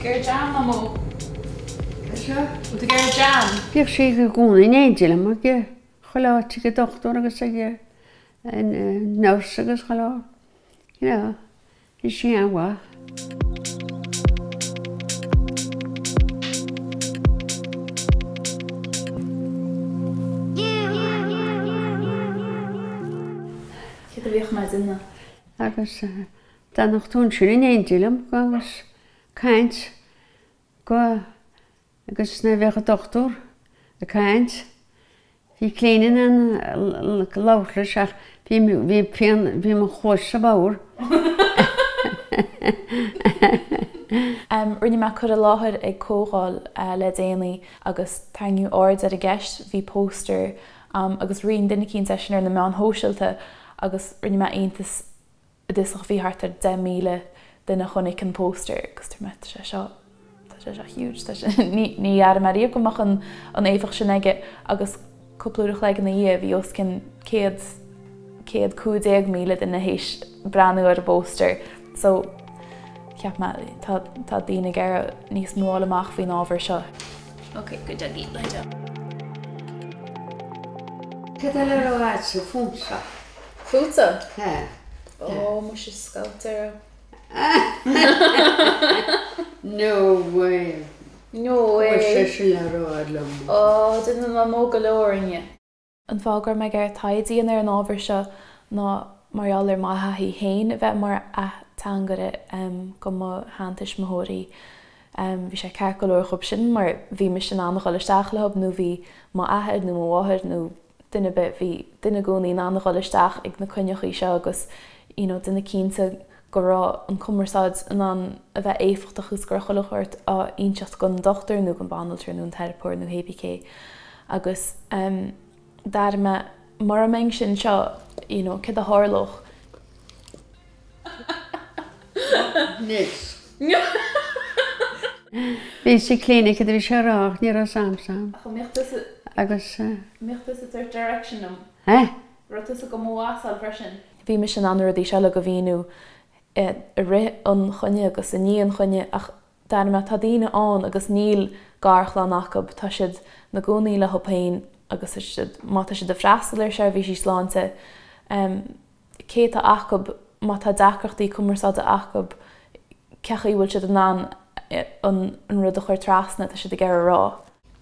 Ag iarraidh jam, Mamó? Cad seo? Bhfuil tú ag iarraidh jam? Bhíodh sí i gcónaí in éindí liom ag chuile áit ag an dochtúir agus ag an nurse agus chuile áit. You know, bhí sí an-mhaith. Céard a bhíodh mé ag déanamh? Agus d'fhanadh tú ansin in éindí liom agus caint go agus nuair a bheadh an dochtúir ag caint bhí Clíona in ann labhairt leis ach bhí bhí pian bhí mo chluaise bodhar. Rinne mé cur i láthair ag comhdháil le déanaí agus tarraingíodh aird ar an gceist, bhí póstaer agus roinn duine eicínt é sin ar na meáin shóisialta agus rinne mé iontas i dtosach bhí thart ar 10,000 duine a chonaic an póstaer agus dúirt mé tá sé seo, tá sé seo huge, tá sé, ní, ní dhearna mé riamh go mbeadh an, an éifeacht sin aige agus cúpla uair a chloig ina dhiaidh bhí os cionn 100, 115,000 duine théis breathnú ar an bpóstaer so cheap mé tá, tá daoine ag iarraidh níos mó a fháil amach faoin ábhar seo. Ok, good doggy, lie down. Cad eile a raibh agatsa fúmsa? Fútsa? Ea. Ó, muise scabhtaire. No way. No way. Bhfuil sé sin le rá liom? Ó, déanann Mamó go leor orainne. An fáth go raibh mé ag iarraidh taighde a dhéanamh ar an ábhar seo ná mar gheall ar mo thaithí féin a bheith mar ateangaire go mo sheantuismitheoirí. Bhí sé ceart go leor dhób sin mar bhí mise in ann a dhul isteach leob nó bhí m'athair nó mo mháthair nó duine ar bith, bhí duine i gcónaí in ann a dhul isteach ag na coinneachaí seo agus you know déanamh cinnte go raibh an cumarsáid in ann a bheith éifeachtach agus go raibh chuile shórt á inseacht don dochtúir nó don bhanaltra nó an teiripeoir nó hé bí cé agus em d'airigh mé mura mbeinnse anseo you know céard a tharlódh? Anois. Bhí sa clinic a bhí sé a rá ach ní raibh 's a'msa. Ach an mbeadh tusa. Agus. An mbeadh tusa ag tabhairt direction dom? Eh? Raibh tusa go m'fhásáil freisin? Bhí mise in ann na rudaí seo uilig a mhíniú i rith an choinne agus i ndiaidh an choinne ach d'airigh mé tá daoine ann agus níl garchlann acu, tá siad 'na gcónaí leo féin agus tá siad, má tá siad ag freastal ar seirbhísí sláinte, cé atá acu, má tá deacrachtaí cumarsáide acu, cé chaoi a bhfuil siad in ann an rud a chur trasna atá siad ag iarraidh a rá.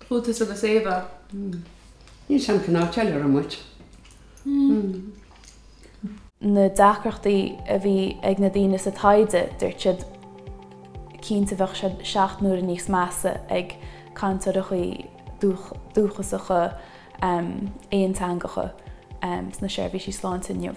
Chuaigh tusa agus Éabha. Níl 's a'm cén áit eile a raibh muid. Na deacrachtaí a bhí ag na daoine sa taighde, dúirt siad, cinnte bheadh sé 7 n-uaire níos measa ag cainteoireachaí dúchasacha aonteangacha sna seirbhísí sláinte inniu.